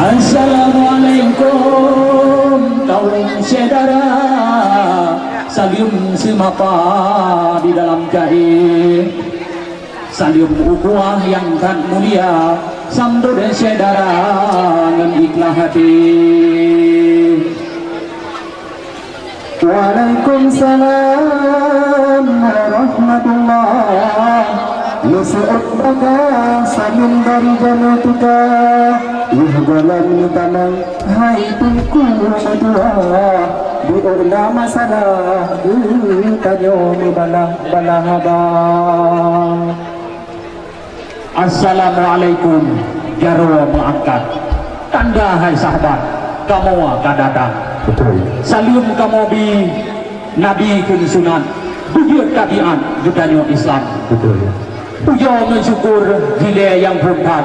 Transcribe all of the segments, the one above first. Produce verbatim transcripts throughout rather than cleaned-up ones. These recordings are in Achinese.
Assalamualaikum kaum syedara, saleuem seumapa di dalam kayée. Saleuem ukhuwah nyang that mulia, sambot syedara ngon ikhlaih até. Waalaikumsalam warahmatullah. Neuseuôt baka saleuem dari jameun tuka. Yoh gohlom neutamong hai Teungku meutuah. Di ulah masalah geutanyoe meubalah-balah haba. Assalamualaikum, jaroe meuangkat. Tanda hai sahabat, kamoe ka datang. Betul. Saleuem kamoe bi Nabi kheun sunat, beujeuet tabiat geutanyoe Islam. Betul. Pujoe meusyukur jilée nyang phon that,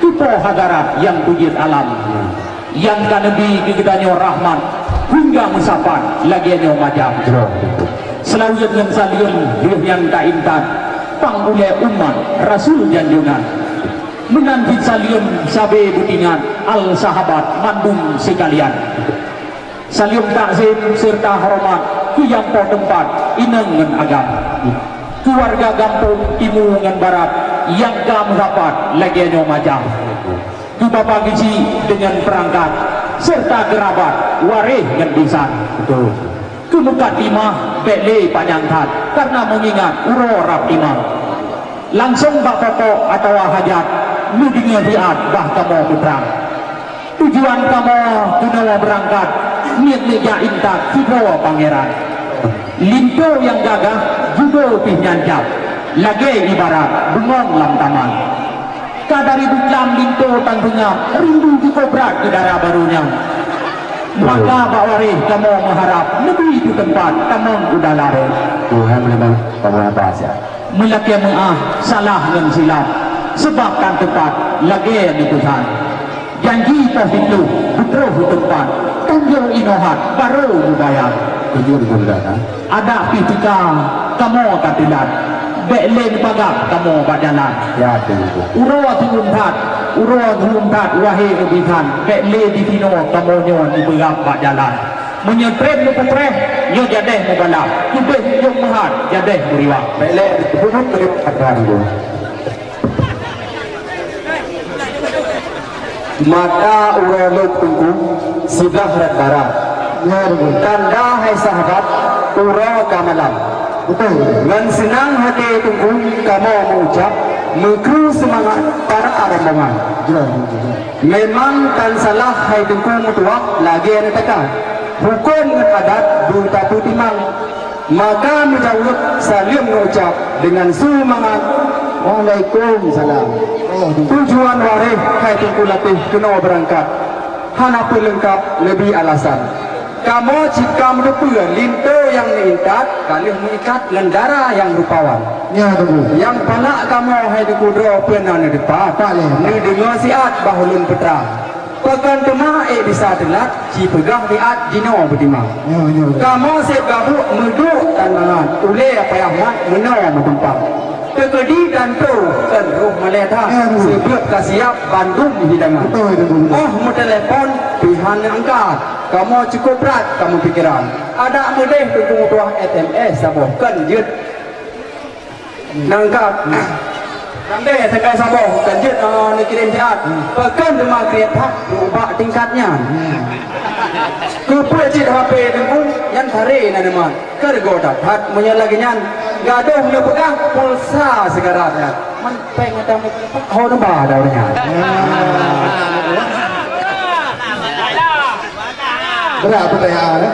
tutoe hadarat nyang beujeuet alam. Ya. Nyang ka neubi keu geutanyoe rahmat, hingga meusapat lagée nyoe macam. Droe. Seulaweuet ngon saleuem lheueh nyan taintat, pang ulée umat rasul janjungan. Meunan cit saleuem sabe beutingat, al sahabat mandum sikalian. Saleuem takzim seureuta horeumat keu nyang po teumpat inong ngon agam. Keuluwarga gampông timu ngon barat nyang ka meusapat lagée nyoe macam. Keu bapak geuchik deungon peurangkat, seureuta keurabat, waréh ngon bisan. Betul. Keu mukadimah bék lé panyang that, kareuna meungingat uroe rab imam. Langsong bak pokok atawa hajat, neudeungoe siat bah kamoe peutrang. Tujuan kamoe keunoe beurangkat, niet neujak intat sidroe pangeran. Linto nyang gagah, judo pih nyan cap, lagée ibarat bungong lam taman. Ka dari buklam linto tan seungab, rindu jikoe brat keu dara barô nyan. Maka bak waréh kamoe meuharab, neubi teuteumpat tamong u dalam. Tuhan meunang kamoe bahasa. Meulakée meuáh salah ngon silap, seubab tan teupat lagée neupeusan. Janji poh siplôh beutroh u teumpat, tanjong inoe hat barô meubayang. Tujuh ribu dah, ha? Adak pih teuka kamoe ka teulat, bék lé neubagak kamoe bak jalan. Ya, betul. Uroe siuem that, uroe siuem that, wahé neubisan, bék lé disinoe kamoe nyoe neubeurab bak jalan. Meunyoe treb neupeupreh, nyoe jadéh meubalah, keubeh jok meuhat, jadéh meuriwang. Bék lé teupeubeuet meuriwang that, ha. Mata uroe lôn Teungku siblah rot barat. Nyan, tanda hai sahabat, uroe ka malam. Betul. Ngon seunang até Teungku kamoe meuucap, meukru seumangat para rombongan. Jelas, jelas. Memang tan salah hai Teungku meutuah lagée neutaka. Hukôm ngon adat beutapeutimang. Maka meujaweueb saleuem neuucap deungon su mangat, "Waalaikumsalam." Oh, tujuan waréh hai Teungku Latéh keunoe beurangkat hana peuleungkab leubeh alasan. Kamoe cit ka meuteupeue linto nyang neuintat ka lheueh meuikat ngon dara nyang rupawan. Ya, Teungku. Nyang palak kamoe hai Teungku droe peue na neudeungoe. Palak. Neudeungoe siat bah ulôn peutrang. Pakon teuma ék bisa teulat, jipeugah siat jinoe beutimang. Ya, ya, ya. Kamoe seb gabuk meuduek tan mangat, ulée payah mat meunoe meutumpang. Teukeudi tantu kon roh malée that, ya, ya, seubeuet ka siab bandum hidangan. Betul, betul, betul. Oh meutelepon pih hana angkat, kamoe cukup brat kamoe pikeran. Adak meudeh Teungku meutuah S M S saboh kon jeuet. Nangkab. Nangdeh teuka saboh, kan jeuet, ah, neukirém siat. Pakon teuma kriet that ubak tingkat nyan. Keupeue cit H P Teungku nyan taré na neumat. Keureugo that-that meunyoe lagée nyan. Gadôh neupeugah pulsa sigarat nyan. Man péng ata meupeugah ho neuba dah ureueng nyan. Berat peuteuha, eh?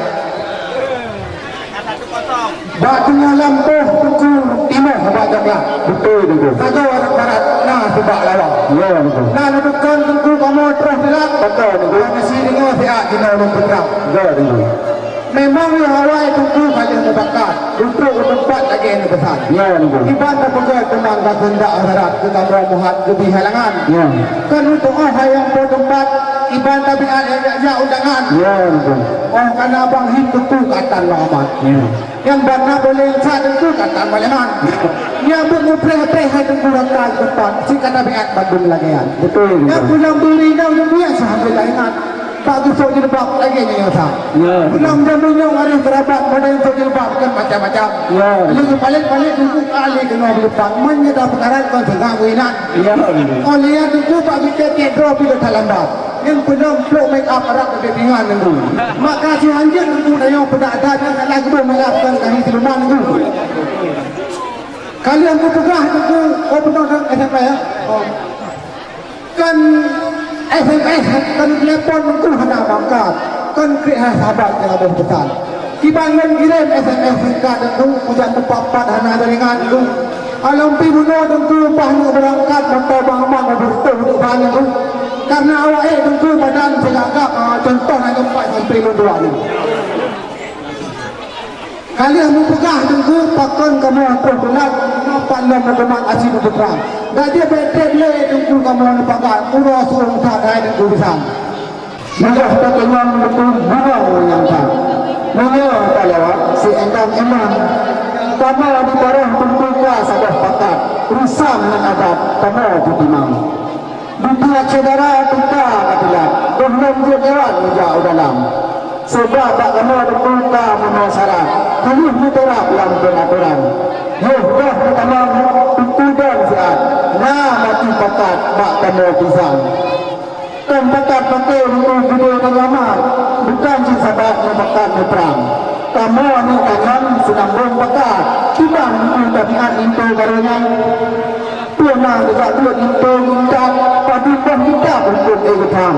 Bak teungoh lampôh Teungku timoh bak coklat. Beutôi, Teungku. Sagoe rot barat na sibak lawang. Ya, Teungku. Na neudukon Teungku kamoe troh teulat. Beutôi, Teungku. Na meusi deungoe siat jinoe lôn peutrang. Ya, Teungku. Memang lheueh awai Teungku ka lheueh meubakat, duek u teumpat lagée neupeusan. Ya, Teungku. Iban tapeugah teuma ka keundak darat keu kamoe meuhat geubri halangan. Ya. Kan untuk oh hai nyang po teumpat, iban tabiat nyang jak-jak undangan. Ya, Teungku. Oh kana bang him Teungku ka tan lom amat. Ya. Nyang ban na boleh sa Teungku ka tan maleman. Nyang buet mupreh-preh hai Teungku rata teumpat, si ka tabiat bandum lagée nyan. Beutôi, Teungku. Nyang pulang beri nang dunia sahabat Bak geusok jilbab lagèe nyoe sa. Ya. Pulang jameun nyoe, waréh keurabat model sok jilbab kan macam-macam. Ya. Lagi paléng-paléng teungku kali keunoe jilbab. Meunyoe dah peukarat kon seugah inan. Ya. Oh, lihat teungku bak bitek tiep droe pih ka lambat. Nyang peunong plôk make up rab keu pingan teungku. Maka si hanjeuet teungku tanyoe peudak that nyang salah geuboh make up kan kali siluman teungku. Kali nyang kupeugah teungku, oh, peunong dan S M S ya. Oh. Kon S M S, kon telepon teungku hana mangkat, kon klik hai sahabat nyang boh peusan. Kiban lôn kirém S M S singkat teungku, kujak mupat-pat hana jaringan teungku. Along pi bunoe teungku bah neuk beurangkat, moto bang-bang beureutoh di ban teungku. Karena awak ék teungku badan sigagap, ah, contoh hana empat sampai lôn dua teungku. Ka lheueh mupeugah teungku, pakon kamoe troh teulat, nyoe pat lom meuduman asie meuputra. Dak jeuet bèk trép lé teungku kamoe neupakat, uroe su'ueng that hai teungku bisan. Meunyoe takeunong beutôi bunoe nyang that. Meunyoe talewat si endang-endang. Kamoe di Baroh teungku ka saboh pakat, rusam ngon adat kamoe peutimang. Di tiep syedara teuka ka teulat, gohlom jeuet lewat meujak u dalam. Sabab bak kamoe teungku ka meunoe syarat, ka lheueh meuteurap lam peuratoran. Yoh goh meutamong teungku dong siat, na maté pakat bak kamoe pisang. Kon pakat maté teungku geude dan lama, bukon cit sabat meupakat meuprang. Kamoe aneuk tanyan seulambong pakat, kiban teungku tabiat linto barô nyan. Peue na geujak buet linto mingkat, padum boh kitab hukôm ék geupham.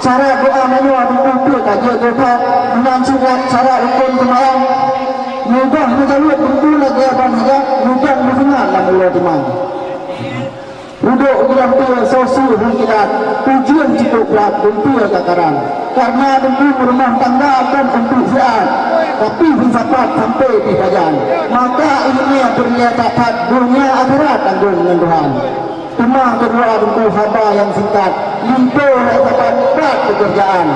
Syarat doa meunyoe teungku pih ka jeuet geupat, meunan cit syarat hukôm seumayang. Meubah meugalak teungku lagèe ban hajat, mudang meuseungat lam uroe teuma. Udok geulam pie soe su hong kilat, tujuan cukôp brat, beuntoe ka karan. Kareuna teungku meurumoh tangga kon untuk siat, tapi filsafat sampai pih pajan. Maka ileumèe peureulèe that-that, donya akhirat tanggong ngon Tuhan. Teuma keudua teungku haba nyang singkat, linto hai sapat brat peukeurjaan.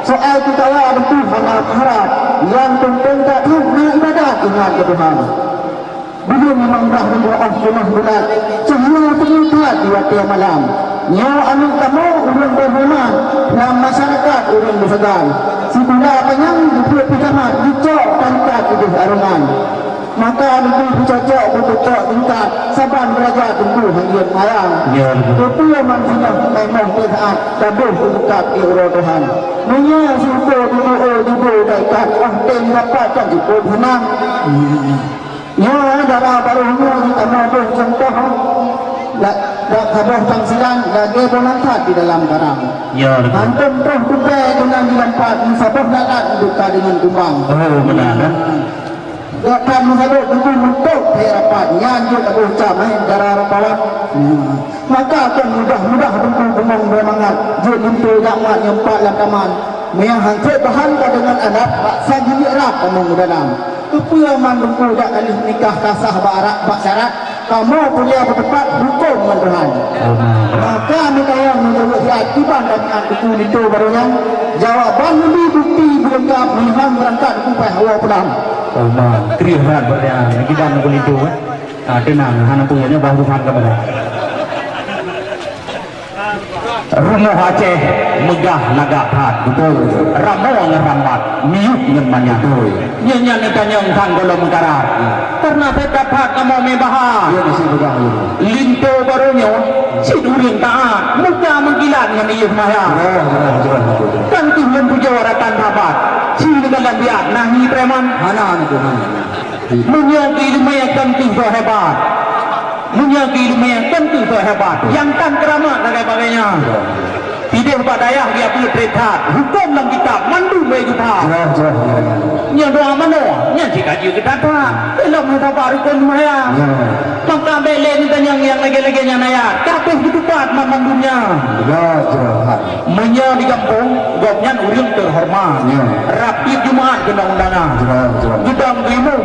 Soai teukawa teungku hana meuharap, nyang peunteng that-that na ibadat ingat keu Tuhan. Buleuen limong blah ribu ah peunoh bulat, cahya teumeukat di watèe malam. Nyoe aneuk kamoe ureueng teuhoreumat, lam masyarakat ureueng meusagan. Sikula panyang geupeuet peujamat, geucok tangkat idéh arongan. Maka teungku peucocok beupeucok tingkat, saban beuraja teungku hanjeuet mayang. Ya, betul. Keupeue man singoh kamoe teusaat, ka boh teukat di uroe Tuhan. Meunyoe siuroe teungku, oh, judô taikat, oh, tem dapat kan cukôp seunang. Hmm. Nyoe dara barô nyoe jitamong boh cuntoh, dak, dak saboh tamsilan lagèe boh nan that di dalam karang. Ya, betul. Hantom troh kupe deungon jilampat, meusaboh lalat duka deungon kumbang. Oh, beuna, kan? Gobnyan meusaboh kubu meuntôk phe rapat, nyan jeuet taboh cam, eh, dara rapawan. Hmm. Maka kon mudah-mudah teungku beumong beumangat, jeuet linto jak mat nyang pat lam taman. Meunyo han sép bahan ka deungon adat, bak sang jeuet rab tamong u dalam. Keupeue man teungku jak ka lheueh nikah ka sah bak arat, bak syarat, kamoe kuliah beuteupat hukôm ngon Tuhan. Amin. Maka meutayang meunurot siat kiban tabiat teungku linto barô nyan, jawaban leubeh bukti beuleungkap meunan beurangkat teungku paih hawa pulang. Amin. Krieh that bak nyan, kiban teungku linto, eh. Ah, teunang, hana peue nyoe bah Tuhan ka meunan. Rumoh Aceh meugah lagak that, beutôi. Ramoe ngon rambat, miyueb ngon manyang. Beutôi. Nyan, nyan neutanyong sang gohlom karat. Karena sép that-that kamoe meubahan. Ya, di sini peugah dulu. Linto barô nyoe, cit ureueng taat, muka meukilat ngon ié maya. Jroh, jroh, jroh, jroh. Kan keuh lôn pujoe rakan sahabat, ci neukalon biat, nahi preman. Hana, hana, hana. Meunyoe keu ileumèe kan keuh soe hebat. Meunyoe keu ileumèe kan keuh soe hebat. Nyang tan keuramat dan sebagainya. Sidéh bak dayah geubri trép that. Hukôm lam kitab mandum beu geupham. Jelas, jelas, jelas. Nyan doa manoe, nyan cit ka jeuet geutatap. Lom meusabar rukon seumayang. Ya. Maka bèk lé neutanyong nyang lagèe-lagèe nyan ayat. Ka abéh geutupat banmandum nyan. Jelas, jelas. Meunyoe di gampông, gobnyan ureueng teuhoreumat. Ya. Rab tiep Jumat keunong undangan. Jelas, jelas. Geudong geuimum,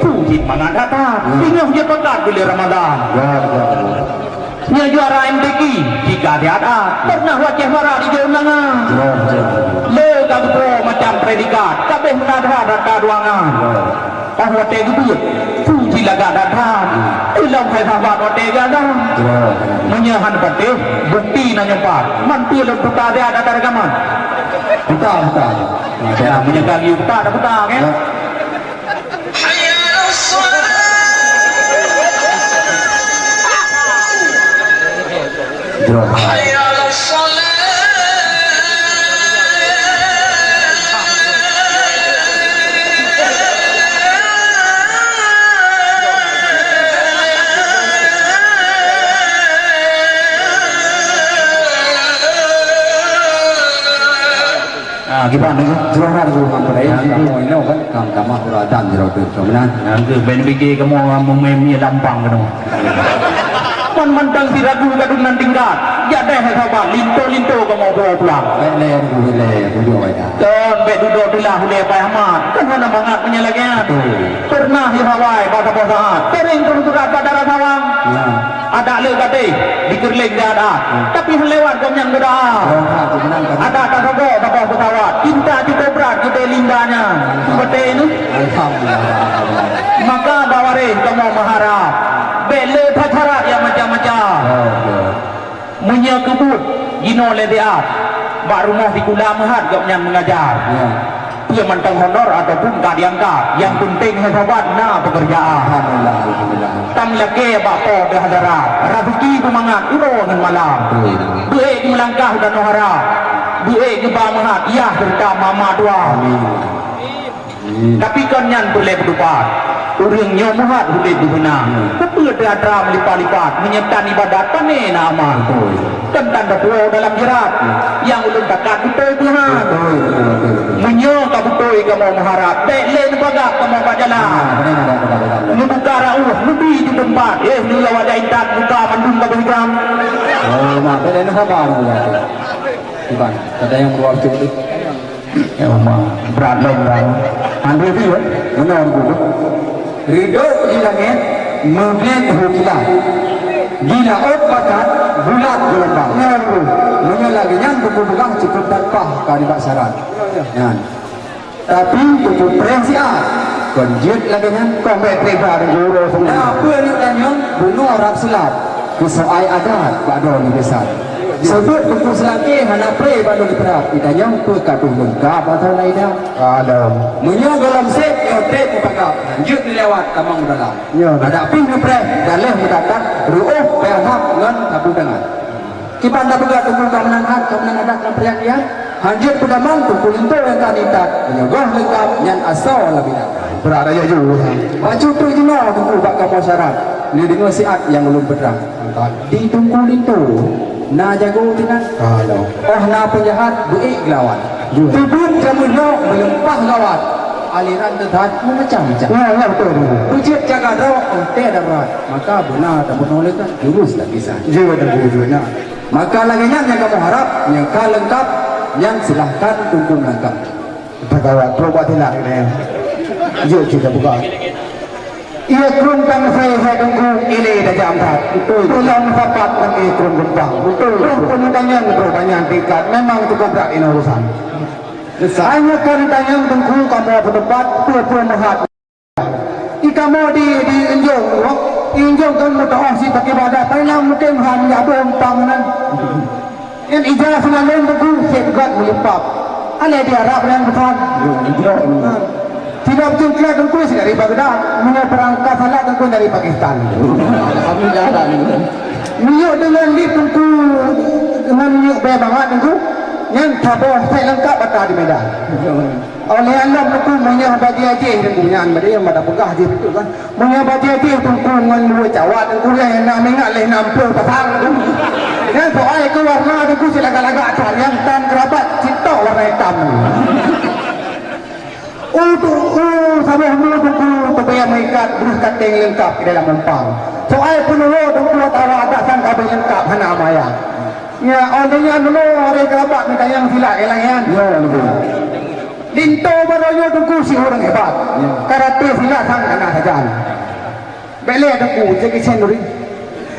peue cit mangat that-that. Ya. Singoh jeuet pakat buleuen Ramadhan. Ya, ya, ya. Nyoe juara M T Q, jika diat-at, pernah wajah barat di undangan. Jelas, jelas. Lé ka geupeue macam predikat, ka abéh meunan that rata duangan. Ya. Óh watèe geubeuet, peue jih lagak that-that. Ilôn hai sahabat watèe gagah. Meunyoe han patéh, bukti na nyoe pat. Man peue lôn puta siat ata reukaman. Puta, puta. Ya, meunyoe ka geuyue puta, dah puta, kan? Ya. Droe. Ah, kiban tu? Jroh na tu, Bang Perdaya. Kamoe inoe kan, kam tamah ura dan jroh tu, tu meunan. Nyan tu, ben bigi kamoe meumie lampang keunoe. Kon mantong si ragu ka dum nan tingkat. Jak deh hai saban, linto-linto kamoe bawa pulang. Bèk lé, bèk lé, bujur baca. Kon bèk dudoe teulah ulèe Pai Ahmad. Kan hana mangat meunyo lagèe nyan. Betul. Pernah di Hawaii, bak saboh saat. Teuring turun surat bak dara sawang. Ya. Adak le gadoh, dikeureuléng di adat. Hmm. Tapi han lewat gobnyan meudoa. Oh, ha, tu meunan kan. Adak tasogok saboh pesawat. Cinta cukup berat keu Linda nyan. Alhamdulillah. Beutôi ni? Alhamdulillah. Maka bak waréh kamoe meuharap. Bèk le that syarat nyang macam-macam. Ya, ya. Meunyoe keu buet, jinoe lé siat. Bak rumoh sikula meuhat gobnyan mengajar. Ya. Peue mantong honor ataupun ka diangkat, nyang peunteng hai saban na peukeurjaan. Alhamdulillah, alhamdulillah. Tam lakèe bak Po teuh darat, raseuki beumangat uroe ngon malam. Betul. Beuék geumeulangkah u Danau Hara, beuék geuba meuhat yah seureuta mama dua. Amin. Amin. Tapi kon nyan peureulèe peutupat. Ureueng nyoe meuhat udép di beuna. Hmm. Peue teuh atra meulipat-lipat, meunyoe tan ibadat pané na amal. Betul. Teuntang tapuwoe dalam jeurat, nyang ulôn takat beutôi Tuhan. Beutôi, beutôi, beutôi, beutôi. Meunyoe ka beutôi kamoe meuharap, bèk lé neupeugah kamoe bak jalan. Nah, benar, benar, benar, benar, benar. Neubuka rauh, neubi ju teumpat. Eh, neuyoe wajah intat, muka mandum ka beuhitam. Oh, mak, bèk lé neusabar, beutôi. Iban, kata nyang dua beutôi. Ya, memang berat lom, bang. Andri tu, ya? Benar, betul. Reudôk di langèt, meuglét hu kilat. Di laôt pakat, bulat geulombang. Nyan, bro. Meunyoe lagèe nyan, buku peugah cukup that paih ka nibak syarat. Nyan. Tapi, buku preh siat. Kon jeuet lagèe nyan. Kon bèk preh bak guru. Nah, peue ni tanyong, bunoe rab silap. Keu soai adat, bak droe ni biasa. Seubeuet buku seulangké hana preh bak droe ni peurab. Itanyong, peue ka pih leungkap atau laida? Alam. Meunyoe gohlom sép, nyoe trép meupakat. Lanjut lewat tamong dalam. Ya. Adak pih neupreh, daleh meudatat, ruoh peuhab ngon sabu tangan. Kiban tapeugah teungku ka meunan hat, ka meunan adat lam peuriak nyan. Hanjeuet peutamong teungku linto nyang ka nitat, meunyoe goh leungkap nyan asoe lam inan. Brat ayah ju, ha. Bacut teuk jinoe teungku bak kamoe syarat, neudeungoe siat nyang ulôn peutrang. Mantap. Di teungku linto na jago tinan. Ka, ya. Oh na peunjahat, beuék geulawan. Ya. Teubiet jameun nyoe meuleumpah gawat. Aliran teutat meumacam-macam. Ya, ya, betul, betul. Beujeuet jaga droe, teuntèe darurat. Maka beuna tabunoe leukat, jurus dan kisah. Ya, betul, betul, betul. Nah. Maka lagèe nyan nyang kamoe harap, nyang ka leungkap, nyan silahkan teungku meulangkah. Tagawa, trok bak tilang ni. Jeuet kita buka. Ia krueng tang sai hai teungku, ilèe tajam that. Betul. Tulang sapat ngon ie krueng geumpang. Betul. Roh peunutanyong, roh banyak tingkat. Memang cukup berat ini urusan. Hanya kan tanyong teungku kamoe peutupat, peue-peue meuhat. Di kamoe di, di Injong, di Injong kan meutuah si pakai badan, paling mungkin han ya boh empang nan. Nyan ija seulalom teungku, sép gat meulipap. Alai di Arab nyan bukan. Ha. Tidak betul kira teungku si dari Baghdad, meunyoe perangkat salah teungku dari Pakistan. Alhamdulillah. Minyeuk dengan di teungku, dengan minyeuk bèe bangat teungku. Nyan saboh sép leungkap ata di Medan. Oleh Allah teungku meunyoe bajèe jih teungku nyan bari nyang pada peugah jih beutôi kan. Meunyoe bajèe jih teungku ngon dua cawat teungku nyang na mingat leh nam ploh pasang teungku. Nyan soai keu warna teungku si lagak-lagak that nyang tan keurabat sitok warna itam. Oh tu, oh saboh mu teungku teubèe meuikat breuh kateng leungkap di dalam umpang. Soai peunuwoe teungku atawa adak sang kabeh leungkap hana maya. Nya, oh, nyan dulu, hari kerabat ni tanyong silak ilang nyan. Ya, betul. Linto baroe nyoe teungku si ureueng hebat. Ya. Karate silat sang kana sajan. Bèk lé teungku, cek isen duri.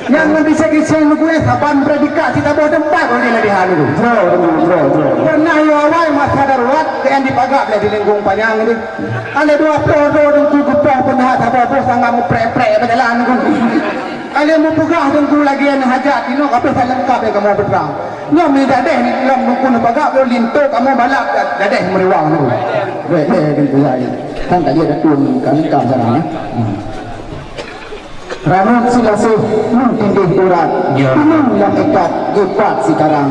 Nyang ngon cek isen teungku, eh, saban predikat si taboh teumpat, oh, di latihan teungku. Bro, bro, bro, bro. Pernah yo awai masa darurat, keu nyang dipagak lé di Lengkong Panyang ni. Alé dua ploh droe teungku geupok. Hak saboh boh sangat muprek-prek bak jalan ku. Kali mupeugah teungku lagèe nyan hajat tinoe ka pih saleuengkap lé kamoe putra. Nyoe mi dadeh ni lam nungku neupeugah lôn linto kamoe balap dadeh meuriwang tu. Bèk lé teungku laén. Kan ka jeuet datang ka leungkap barang, ya. Hmm. Ranup silasih meutindeh urat, ya, inong lam ikat geupat sikarang.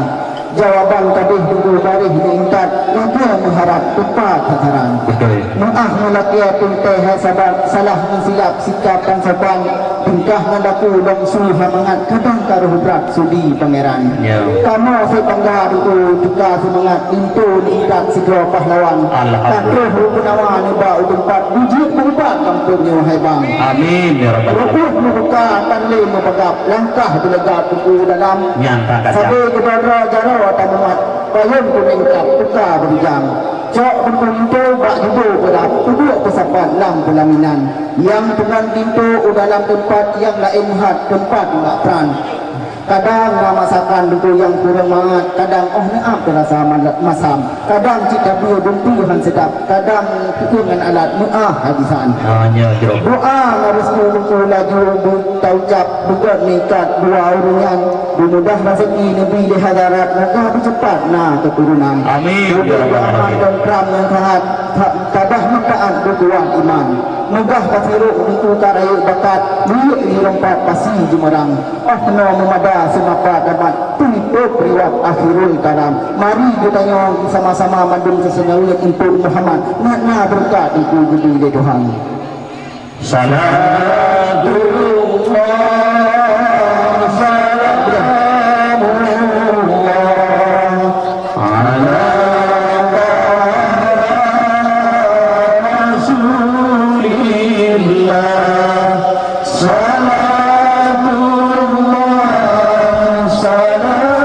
Jawaban kadeh teungku bareh meuingkat, lagèe meuharab teumpat sasaran. Betul. Meu'ah meulakèe teuntèe hai sabat, salah meusilap sikap dan sopan, tingkah ngon laku lom su ha mangat, kadang ka roh brat sudi Pangeran. Ya. Kamoe sép bangga teungku teuka seumangat, linto neuingkat sidroe pahlawan. Alhamdulillah. Ka troh rupeunawa neuba u teumpat, beujeuet meuubat gampông nyoe hai bang. Amin ya rabbal alamin. Rukuh meubuka tan lé meupeugah, langkah beuleugah teungku dalam. Nyan ka gajah. Sabe keudroe jaroe tamumat, payông kunèng kap teuka beurijang. Cok beukunto bak judo peudap, peuduek peusapat lam peulaminan. Nyang peungon linto u dalam teumpat, nyang laén meuhat teumpat bak pran. Kadang na masakan teungku nyang kureueng mangat, kadang óh neuab teurasa ma-, masam, kadang cit tabue beuntu han seudap, kadang peue ngon alat meu'ah habisan. Ah, nyoe jroh. Doa ngon restu teungku laju taucap, beugöt meuikat dua ureueng nyan, beumudah raseuki neubi lé hadarat, moga beuceupat na keuturonan. Amin. Mudah ya rabbal alamin. Aman dan tram nyang sehat, ta-, tabah manfaat beukuat iman. Meugah ka sirok teungku ka rayeuk bakat, milék di lompat pasi jeumeurang. Óh keunoe meumada seumapa damat, teulipoh riwat akhirul kalam. Mari geutanyoe sama-sama mandum seuseunaweuet untuk Muhammad, nak na beureukat teungku geubri lé Tuhan. Salatullah, salamullah. Ala Taha Rasulillah, salatullah, salamullah,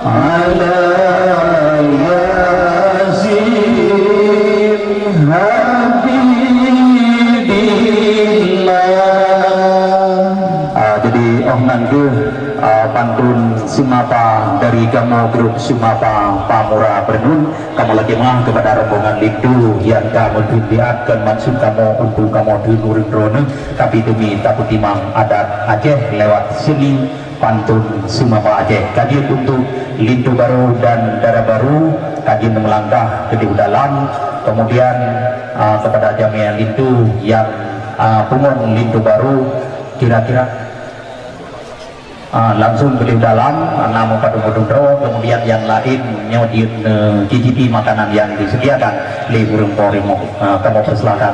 ala Yasin Habibillah. Ah, jadi, óh nan geuh, ah, pantun seumapa dari kamoe grup Seumapa Pamura Beureuneun. Kamoe lakèe meu'ah keupada rombongan linto nyang ka meuteun diat kon maksud kamoe untuk kamoe teun ureueng droeneuh, tapi demi tapeutimang adat Aceh lewat seuni pantun seumapa Aceh. Ka jeuet untuk linto barô dan dara barô, ka jeuet meulangkah keudéh u dalam. Kemudian, ah, keupada jamèe linto nyang, ah, peungon linto barô, kira-kira Ah, langsung beliau dalam, ah, na meupadum-padum droe, kemudian nyang laén nyoe jeuet neucicipi makanan nyang disediakan lé ureueng po rumoh. Ah, kamoe persilakan.